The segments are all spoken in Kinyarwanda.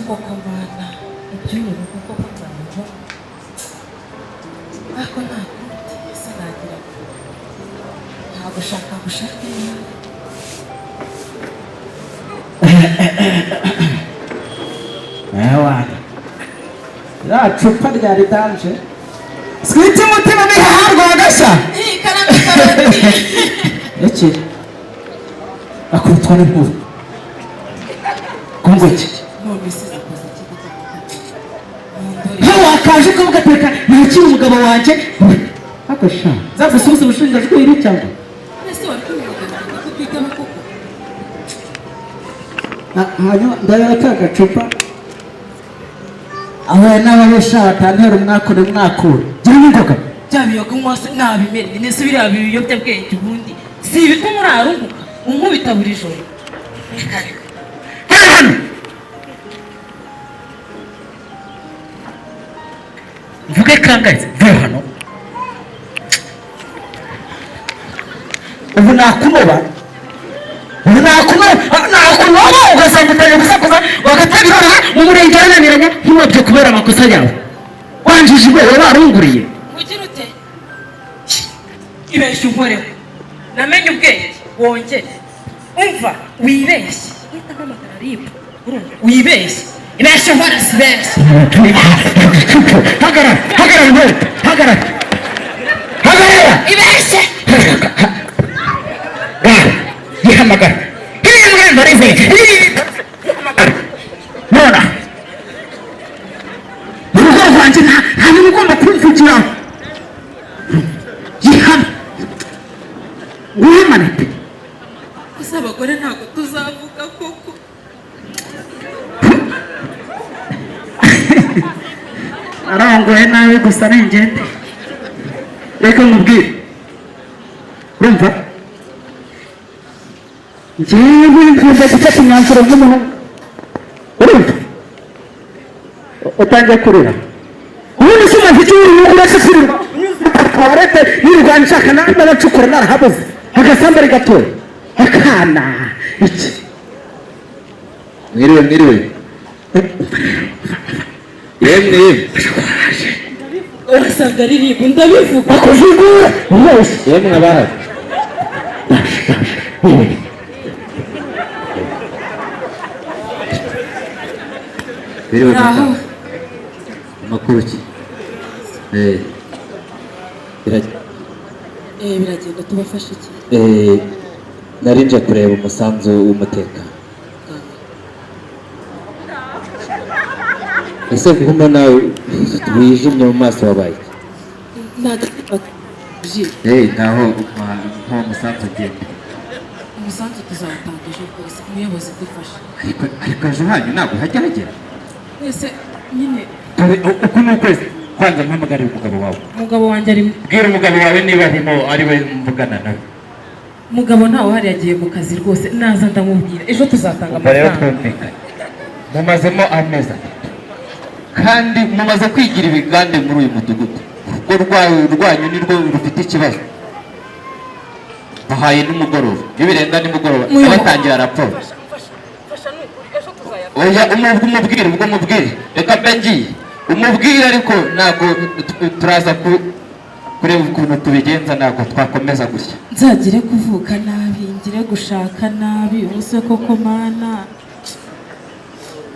Koko mana, iby'uru rugo koko nzabivamo, ariko nta kundi. Ese nagira nta gushaka gushaka imana? Ewana, ya cupa ryari danger. Swita umutima bihaha rwagashya. Karame, karoti. Iki akubitwa n'inkuba kongo ki? None se zikoze iki gito? Nka wakaje ukavuga ati: "Reka nakire umugabo wanjye." Ariko sha, zagusubiza ubushinjajwi cyangwa? Ese wari kumubwira ngo kukwitaho koko? Hanyuma ndabona ka gacupa aho n'ababesha batantera umwakure mwakure gira n'ingoga. Bya biyoga unywa se nabimenye nese? Biriya biyobyabwenge ubundi si ibituma urarunguka unkubita buri joro? Reka reka. Hano mvuge kangahe? Vuba hano ubu nakunoba, ubu nakunoba, nakunoba ugasanga utangiye gusakuza wagatabirora mu murenge warananiranye nkunobye kubera amakosa yawe. Wanjije urwego barunguriye. Ugira ute? Ibeshye unkoreho, namenye ubwenge. Wongere umva, wibeshye uhita mpamagara RIB. Urumva? Wibeshye, ibeshye nkora si beshye. Hagarara, hagarara intore, hagarara, hagarara. Ibeshye. Yihamagara, yihamagara, nona mu rugo rwanjye nta muntu ugomba kumvugira. Yihama, nguhe pe. Gusa abagore ntabwo tuzavuga koko. Arongoye nabi gusa ningende. Reka nkubwire, urumva, njyewe ngomba gufata umwanzuro nk'umuhungu. Urumva utangiye kurira. Ubundi se umaze icyo uretse kwirirwa toilette, yirirwa nshaka n'abacukura narahabuze agasambari gatoya akana iki? Mwiriwe, mwiriwe, yemwe yemwe. Urasanga ari RIB, ndabivuga. Bakuzigura rwose. Yemwe abahari. Mwiriwe. Aho. Mutaha amakuru ki? Biragenda. Tubafashe iki? Nari nje kureba umusanzu w'umutekano. Ese kuko mbona wijimye mu maso, wabaye iki? Nta ji. Naho nta musanzu ugenda. Umusanzu tuzawutanga ejo rwose, umuyobozi dufashe. Ariko ejo hanyu ntabwo hajya hagera. Mwese nyine. Dore uku ni ukwezi kwanza. Mpamagarire umugabo wawe. Umugabo wanjye ari Bwira umugabo wawe niba arimo, ari we mvugana nawe. Umugabo ntawe uhari, yagiye mu kazi rwose. Naza ndamubwira, ejo tuzatanga Ubwo rero amafaranga. Twumvikane, mumazemo amezi 3 kandi mumaze kwigira ibigande muri uyu mudugudu. Urugo rwanyu nirwo rufite ikibazo. Bahaye nimugoroba, iyo birenga nimugoroba batangira raporo. Oya, umubwire, ubwo mubwire, reka mbe ngiye umubwire, ariko ntabwo turaza kureba ukuntu tubigenza, ntabwo twakomeza gutya. Nzagire kuvuka nabi, ngire gushaka nabi. Ubuse koko mana,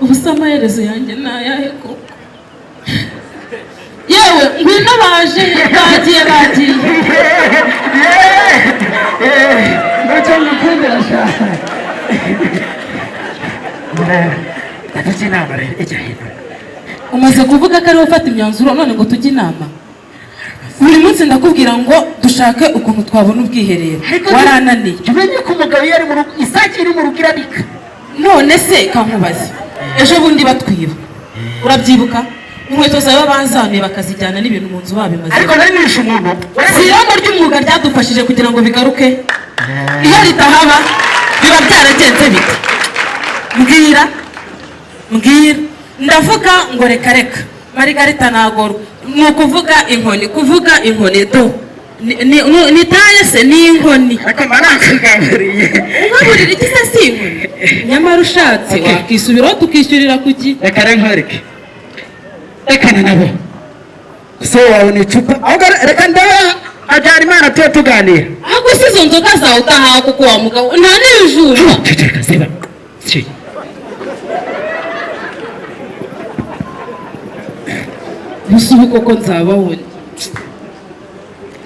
ubuse amaherezo yanjye ni ayahe koko? Yewe, ngwino, baje, bagiye, bagiye. Icyo ngukundira sha, ndafite inama rero ijya hino. Umaze kuvuga ko ariwe ufata imyanzuro, none ngo tujye inama. Buri munsi ndakubwira ngo dushake ukuntu twabona ubwiherero, warananiye. Jya umenya ko umugabo iyo ari mu rugo, isake iri mu rugo irabika. None se kankubaze, ejo bundi batwiba urabyibuka? Inkweto zawe bazanuye bakazijyana n'ibintu mu nzu babimaze. Ariko nari nishe umuntu. Si irondo ry'umwuga ryadufashije kugira ngo bigaruke? Iyo ritahaba biba byaragenze bite? Mbwira, mbwira. Ndavuga ngo reka reka, Marigarita, nagorwa ni ukuvuga inkoni, kuvuga inkoni do. Ni taye se ni inkoni? Ariko mba nakugaburiye. Ungaburira iki se? Si inkoni? Nyamara ushatse Okay. wakisubiraho tukishyurira ku gihe. Reka rero nkwereke, rekana nabo, so wawe ni icupa. Ahubwo reka ndebe Habyarimana, tube tuganira. Ahubwo si izo nzoga zawe utahawe kuko wa mugabo nta n'ibijumba. Ceceka, ziba. Si. Gusa ubu koko nzababona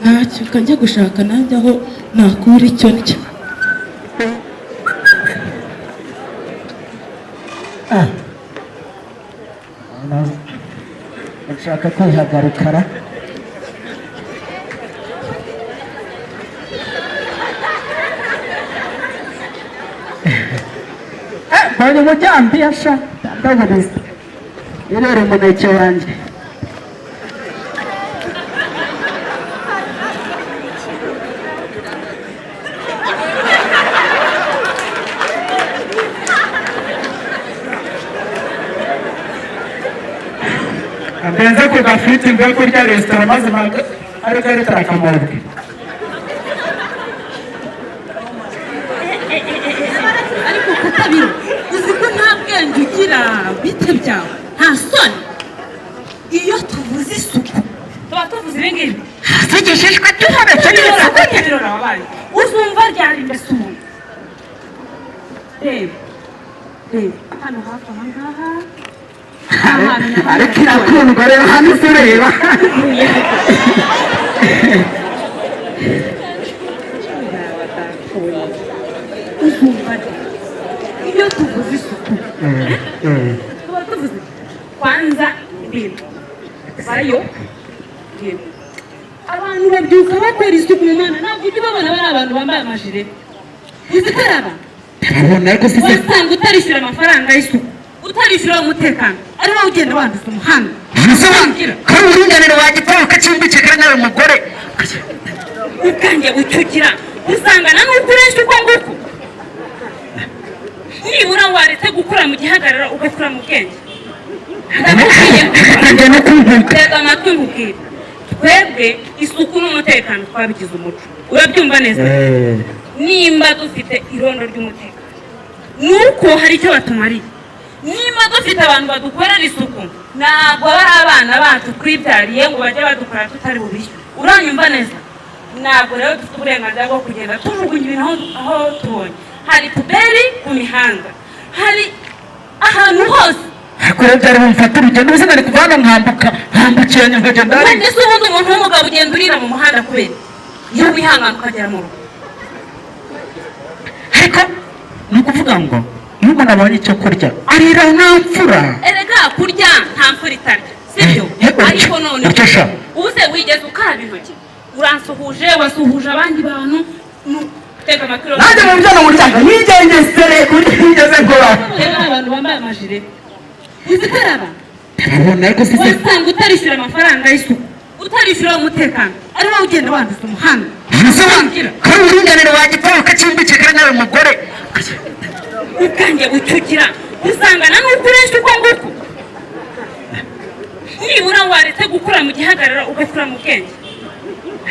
ntacyo njya gushaka nanjye aho nakura icyo ndya. Nshaka kwihagarikara. Mbonye umujyambiya sha, ndaburiza irera umuneke wanjye. Mbenze ku gafiriti, mve kurya resitora maze ariko ari tarakamobwe. Ariko kutabira, uzi ko nta bwenge ugira? Bite byawe, nta soni? Iyo tuvuze isuku tuba tuvuze ibi ngibi. Tugishishwa tubonetse neza. Ibirora wabaye uzumva ryari mbese umuntu? Reba, reba hano hafi aha ngaha, nta hantu na hamwe. Ariko irakundwa, reba hano isi, ureba. Uzumva ryari? Iyo tuvuze isuku tuba tuvuze kwanza ibintu bayo. Reba, abantu babyuka batera isuku mu mwana, ntabwo ujya ubabona bari abantu bambaye amajire. Uzi ko ari abantu Urabona ariko si se? Wasanga utarishyura amafaranga y'isuku, utarishyura umutekano, ari wowe ugenda wanduza umuhanda. Kari uburinganire wagitwara ukakimbike kandi nawe mugore. Ubwanjye bucyukira usangana n'uko ureshya uko nguko. Nibura waretse gukura mu gihagararo ugakura mu bwenge. Ndababwiye. Njye no kumvuga. Tega amatwi nkubwire. Twebwe isuku n'umutekano twabigize umuco, urabyumva neza? Nimba dufite irondo ry'umutekano ni uko hari icyo batumariye. Nimba dufite abantu badukorera isuku, ntabwo aba ari abana bacu twibyariye ngo bajye badukora tutari bubishyure, uranyumva neza? Ntabwo rero dufite uburenganzira bwo kugenda tujugunya ibintu aho tubonye. Hari poubelle ku mihanda, hari ahantu hose. Ariko rero byari bumfata urugendo, ubuzima ni kuva hano nkambuka, nkambukiranya nkagenda hariya. Ubundi se ubundi umuntu w'umugabo ugenda urira mu muhanda kubera iyo wihangana ukagera mu rugo? Ariko ni ukuvuga ngo iyo umuntu abonye icyo kurya arira nta mfura. Erega kurya nta mfura itarya, sibyo? Ariko none Urya sha. ubu se wigeze ukaraba intoki? Uransuhuje, wasuhuje abandi bantu, tega amatwi. Nanjye mu byo muryango nigengesere kuri nigeze nkora. Abantu bambaye amajire, uzi ko ari abantu Urabona ariko si se? Wasanga utarishyura amafaranga y'isuku, utarishyura umutekano, ari wowe ugenda wanduza umuhanda. Kari uburinganire wagitwara ukakimbike kandi nawe mugore. Ubwanjye bucyukira usangana n'uko ureshya uko nguko. Nibura waretse gukura mu gihagararo ugakura mu bwenge.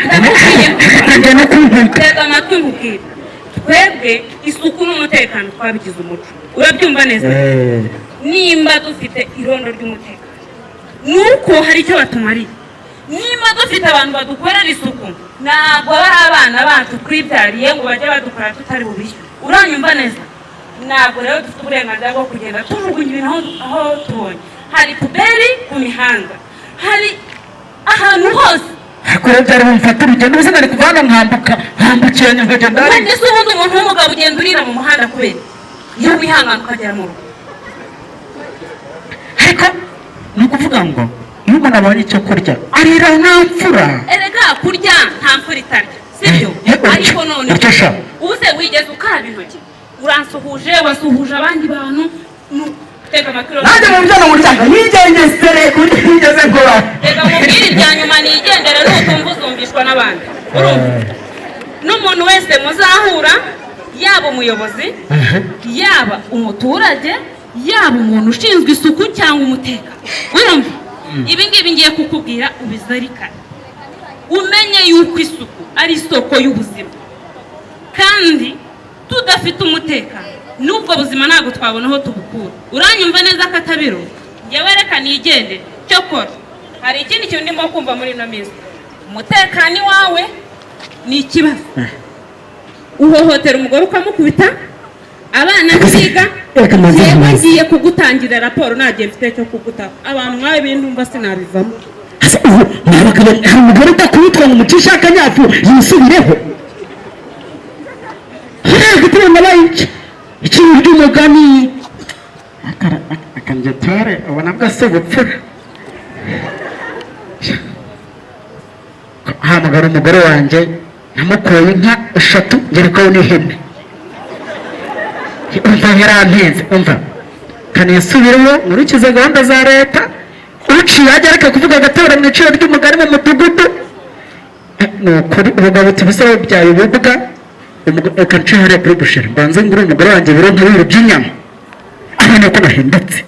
Ndababwiye. Njye no kumvuga. Tega amatwi nkubwire. Twebwe isuku n'umutekano twabigize umuco, urabyumva neza? Nimba dufite irondo ry'umutekano ni uko hari icyo batumariye. Nimba dufite abantu badukorera isuku, ntabwo aba ari abana bacu twibyariye ngo bajye badukora tutari bubishyure, uranyumva neza? Ntabwo rero dufite uburenganzira bwo kugenda tujugunya ibintu aho tubonye. Hari poubelle ku mihanda, hari ahantu hose. Ariko rero byari bumfata urugendo, ubuzima ni kuva hano nkambuka, nkambukiranya nkagenda hariya. Ubundi se ubundi umuntu w'umugabo ugenda urira mu muhanda kubera iyo wihangana ukagera mu rugo? Ariko ni ukuvuga ngo iyo umuntu abonye icyo kurya arira nta mfura. Erega kurya nta mfura itarya, sibyo? Ariko none Urya sha. ubu se wigeze ukaraba intoki? Uransuhuje, wasuhuje abandi bantu, tega amatwi. Nanjye mu byo muryango nigengesere kuri nigeze nkora. Reka mubwire irya nyuma nigendere, nutumva uzumvishwa n'abandi, urumva? N'umuntu wese muzahura, yaba umuyobozi, yaba umuturage, yaba umuntu ushinzwe isuku cyangwa umutekano, urumva ibi ngibi ngiye kukubwira ubizirikane, umenye yuko isuku ari isoko y'ubuzima, kandi tudafite umutekano n'ubwo buzima ntabwo twabona aho tubukura. Uranyumva neza, Katabiro? Njyewe reka nigende. Cyokora hari ikindi kintu ndimo kumva muri ino minsi: umutekano iwawe ni ikibazo, uhohotera umugore, ukamukubita, abana ntibiga. Reka manze Yewe, nkubaze. ngiye kugutangira raporo, nta gihe mfite cyo kugutaha. Abantu nk'abe ibintu mva sinabivamo. Ese ubu ni abagabo, hari umugore udakubitwa ngo umucishe akanyafu yisubireho? Yewe, gutuma nabayica ikintu ry'umugani akanjye ubona bwo si ubupfura. Hamagara umugore wanjye, namukuye inka eshatu, ngerekaho n'ihene. Umva, yarampenze. Umva, kanisubireho nkurikize gahunda za leta. Uciye ajya areka kuvuga agatora mu iciro ry'umugani mu mudugudu. Ni ukuri ubugabo tubuse bubyaye ububwa. Reka nce hariya kuri busheri, mbanze ngure umugore wanjye ibiro nka bibiri by'inyama, abona ko nahindutse.